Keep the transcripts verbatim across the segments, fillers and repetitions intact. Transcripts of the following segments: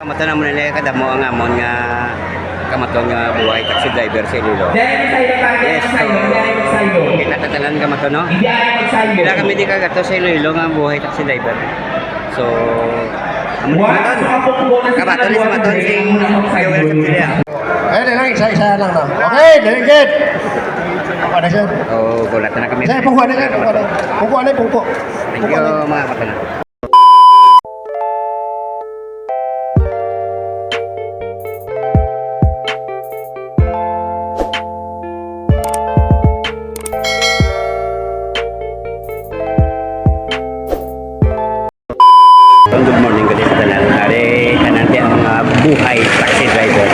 Mata naman nila kadamo ang amon nga kamaton nga buhay taxi driver sa Iloilo. Yes, so, kita ta tanan kamaton, no? Pila kami di kagato sa Iloilo nga buhay taxi driver. So, amo ni kamaton. Kamaton ni si Maton sing Joel Subsidia. Ay, na lang, isa-isa lang na. Okay, dali, good. Ako na siya. Oh, gulat na kami. Sir, pungko na, sir, pungko na. Pungko na, pungko. Thank you, mga kamaton. Good morning, good sa tanan. Ari, tanan ti ang mga buhay taxi driver.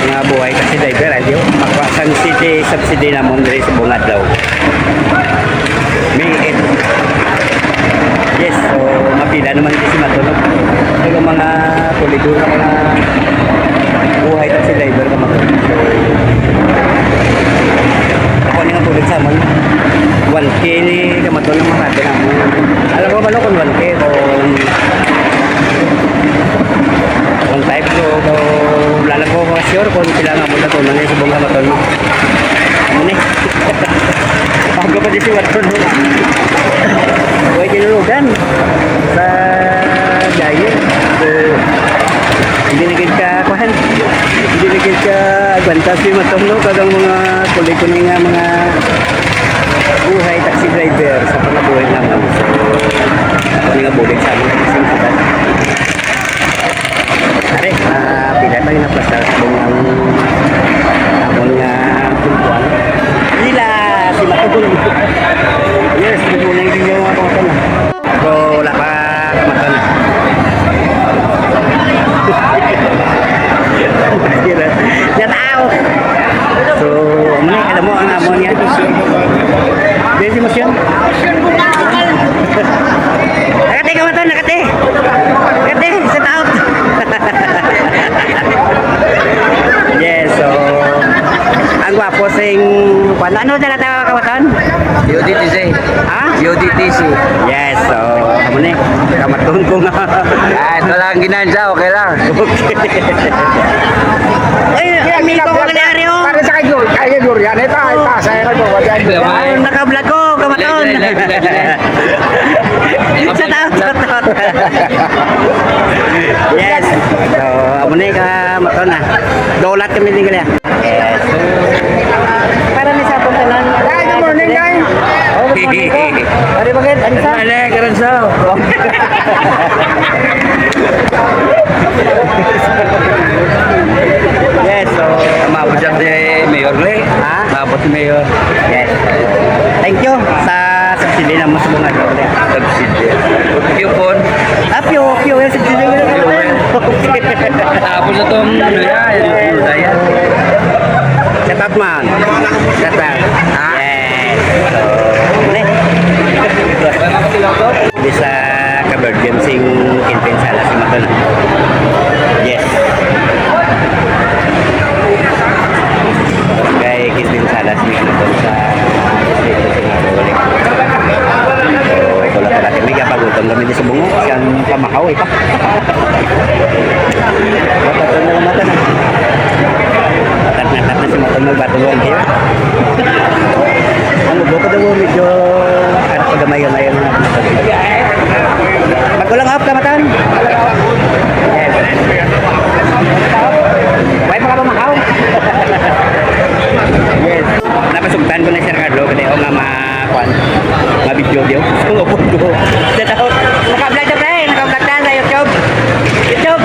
Mga buhay taxi driver, ay, di, makwa sang city subsidy namon diri sa Bungadlaw. May eight. Yes, so mapila naman di si Maton, no? Pero mga pulido na mga buhay taxi driver ka Maton. So, ako ni nga bulig sa amon. One K ni kamaton ang makati na mo. Alam ko ba, no, kung one K, kung one five ko, kung wala lang ko sure kung pila nga mo na to, nang subong kamaton mo. Ano ni? Aga pa di si Watson, no? Huwag kinulugan sa Giant. So, hindi na gid ka, kuhan. Hindi na gid ka agwantas ni Maton, no? Kag ang mga kulit ko nga mga buhay taxi driver sa panabuhay naman. So, ako nga bulig sa mga taxi driver. Are, ah, pila tayo na plastar kung ang amon nga pulpuan. Pila si Matugol. Yes, pulpuan din yung mga pangatan. Pero wala pa kumakana. Yan, aw. So, amo ni, alam mo, ang amo niya. Dahil si Musyon? Nakati ka ba to? Nakati? Nakati, shout out. Yes, so, ang gwapo sing, kuwan, ano na tawag ka ba to? P O D T C. Ha? P O D T C. Yes, so, amo ni, kamaton ko nga. Ah, ito lang ginansya, okay lang. Okay. Ay, amigo ko gali, Aryo. Para sa kay Gloria, kay Gloria, ito, ay, pasaya na to, wala yan. Oh, naka-vlog ko, kamaton. Live, live, live, live, live. Shout out, shout out. Yes. So, amo ni, kamaton na. Dolat kami din gali. Para ni sa akong tanan. Hi, good morning, guys. Oh, good morning po. Ari ba, gid? Ano sa? Ano, karon sa? Yes, so, maabot siya si Mayor Lee. Ha? Maabot si Mayor. Yes. Thank you sa subsidy na mo sa mga subsidy. Coupon. Ah, piyo, piyo, yung subsidy. Tapos itong, ano yan, yung, yung, yan. Shout out, man. Shout out. Ah. Yes. So, ano eh? Di sa ka-Virgin sing Quintin Salas, si Maton. Yes. Kay Quintin Salas, ni Maton sa distrito sa Maton. So, ito lang pala. May kapagutom kami di sa bungo. Siyang pamahaw, eh. Mata na, mata na. Tat na, tat na si Maton magbato mo, hindi. Ang ubo ko daw, medyo, ano, pagamayon na yun. Magkulang up, kamatan. Yes. May mga pamahaw. Yes. Napasugtan ko na, Sir Carlo, kasi ako nga ma- Kwan. Nga video, video. Ang upod ko. Shout out. Naka-vlog na, pre. Naka-vlog na sa YouTube. YouTube.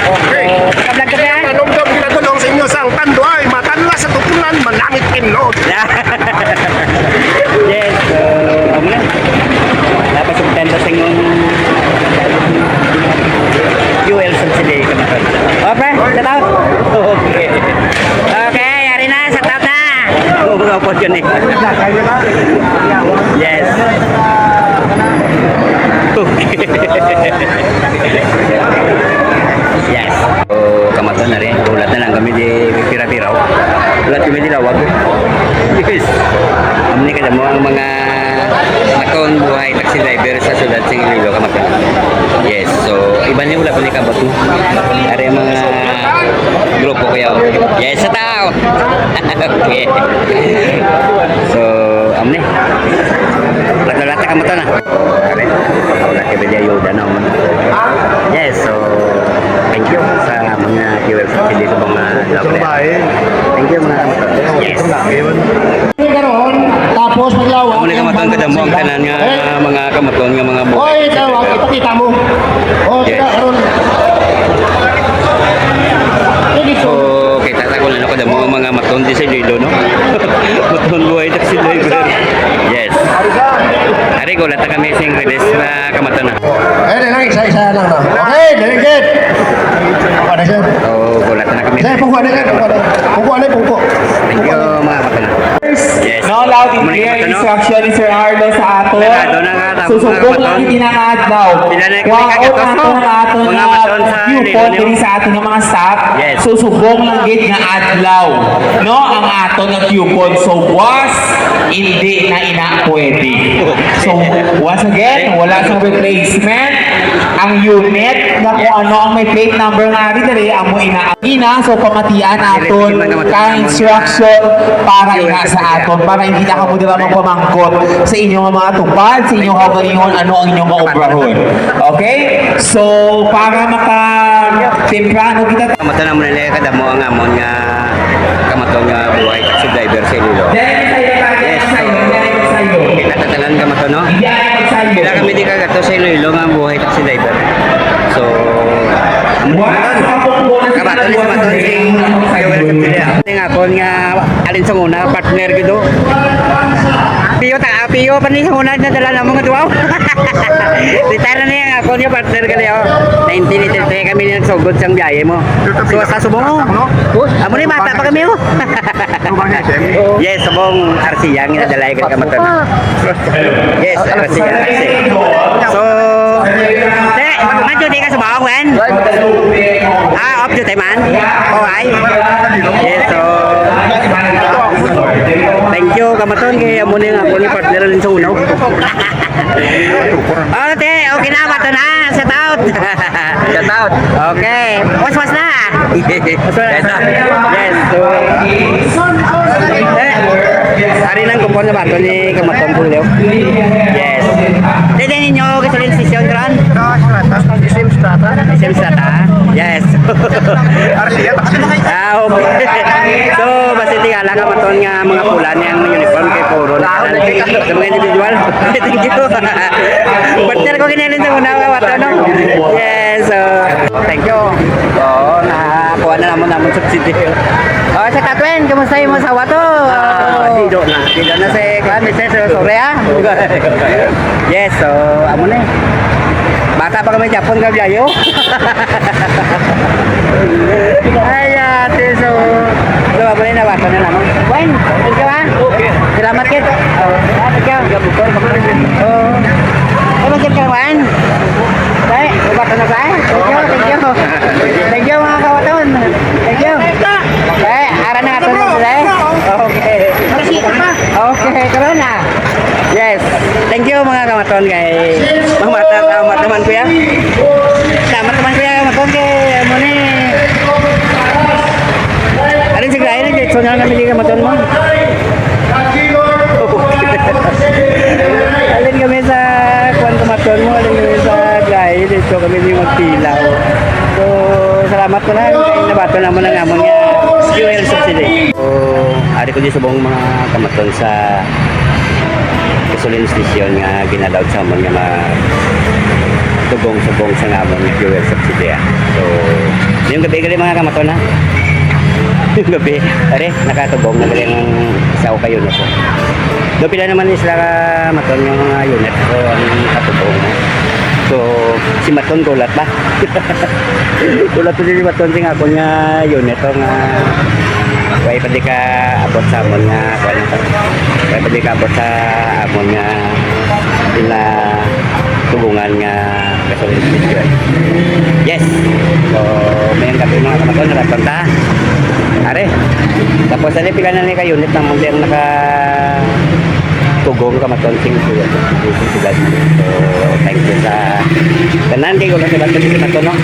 Okay. Oh, naka-vlog ka, pre, ha? Tanong daw kita tulong sa inyo sang tanduay, matanla sa tupunan, manangit kinlod. Yes. So, amo na. Tapos ang tenda sa ingon. Fuel subsidy, kamaton. Oh, pre, shout out. Okay. Okay, yari na, shout out na. Oo, nga po yun eh. Yes. Okay. Yes. So, kamaton na rin. Ulat na lang kami di pira-pira. Ulat kami di lawag. Yes. Amo ni kadamo ang mga maton buhay taxi driver sa siyudad sa Iloilo, kamaton. Yes. So, Bali, wala pa ni kabot mo. Ari ang mga grupo ko yaw. Yes, sa tao. Okay. So, amo ni. Padala ta kamo to na. Ari, wala ka ba di ayuda na, man? Yes, so, thank you sa mga viewers sa dito mga Thank you, mga kamaton. Yes. Karon, tapos maglawak. Amo ni kamaton, kadamo ang tanan nga mga kamaton nga mga buhay. Oy, tawag, ipakita mo. Oh, yes. Kita karon. So, kita ta kung ano kadamo ang mga maton di sa Iloilo, no? Maton buhay taxi driver. Yes. Ari, gulat na kami sing release na kamaton na. Eh, dali lang, isa-isa lang na. Okay, dali, good. Ano siya? Oh, gulat na kami. Sige, pungko na, pungko na. Pungko na, pungko. Thank you, mga kapatid. Yes. No, loud and clear instruction ni Sir Arlo sa aton. Sarado na nga, tapos na. Susubong lang gid nga adlaw. Pila na kami kagatos, no? Ang aton, ang aton nga coupon diri sa aton nga mga staff. Yes. Susubong lang gid nga adlaw, no, ang aton nga coupon. So, buwas, hindi na ina pwede. So, once again, wala sang replacement. Ang unit nga kung ano ang may plate number nga ari diri, amo ina ang ina. So, pamatian aton ka instruction para ina sa aton, para hindi na kamo dira magpamangkot sa inyong mga tupad, sa inyong kaugalingon, ano ang inyong maobrahon. Okay? So, para maka temprano kita. Mata naman nila kadamo ang amon nga kamaton nga buhay taxi driver sa Iloilo. Yes. Kita tatanan kamaton, no? Kita kami di kagato sa Iloilo nga buhay taxi driver. So, kamaton ni si Maton sing Ning akon nga alin sa una, partner gid, oh. Piyo ta, piyo pa ni sa una na dala namo nga duwa. Retire na niya nga akon nga partner gali, oh. Nineteen eighty-three kami ni nagsugod sang biyahe mo. So, sa subong, oh. Amo ni bata pa kami, oh. Yes, subong R C yang nadala kay kamaton. Yes, R C yang, R C. So, te, madyo di ka sa bawang, wen? Ah, off duty man? Oh, ay. Yes, so, thank you, kamaton, kay amo ni nga ako ni partner din sa unaw. Oh, te, okay na, bato na. Shout out. Shout out. Okay. Was, was na. Yes, so, eh, ari nang kupon nga bato ni Kamaton Julio. Yes. Dede ninyo gasolin station, Tron? Same strata. Same strata? Yes. Ah, okay. So, basta tingala ka, Maton, nga mga pula niya ang uniform kay puro na sa mga individual. Thank you. Partner ko kinilin sa una, mga Maton, no? Yes, so, thank you. Oo, nakakuha na naman naman subsidy. Oh, sa Katwin, kumusta yung asawa to? Ah, dido na. Dido na si, kuan, Mister Sorry, ah. Yes, so, amo na eh. Bata pa kami Japon ka biyayo. Ay, ate, so, so, amo na, bata na naman. Wayne, thank you, ha. Salamat, kid. Oh, thank you. Oh. Ano, kid, ka, Wayne? Ay, bata na tayo. Thank you, thank you. Thank you, mga kawaton. Thank you. Okay, ara na natin sila, eh. Okay. Okay, corona. Yes. Thank you, mga kamaton, kay mamata, salamat naman, kuya. Salamat naman, kuya, kamaton, kay amo ni. Alin si Gray, nag-Jackson na kami, di kamaton mo. Alin kami sa kuwan, kamaton mo, alin kami sa Gray, dito kami di magpila. So, salamat ko na, nabato naman ang amon nga fuel subsidy. So, ari ko di subong mga kamaton sa gasoline station nga ginalaw sa amon nga mga tubong-subong sa amon nga fuel subsidy, ah. So, ngayong gabi gali mga kamaton, ha? Ngayong gabi, are, nakatubong na gali ang isa ko kayo na po. Do pila naman ni sila ka Maton yung mga unit ko ang katubong. So, si Maton gulat ba? Wala to si Baton sing akon nga unit to nga way pa di ka abot sa amon nga kuan to. Way pa di ka abot sa amon nga pinatugungan nga gasolina station. Yes. So, may ang gabi mga kamaton, naraton ta. Are. Tapos, ano, pila na ni ka unit ng munti ang naka Tugong ka maton sing kuya. Tugong sila. So, thank you sa tanan kay wala sa bato dito na to, no?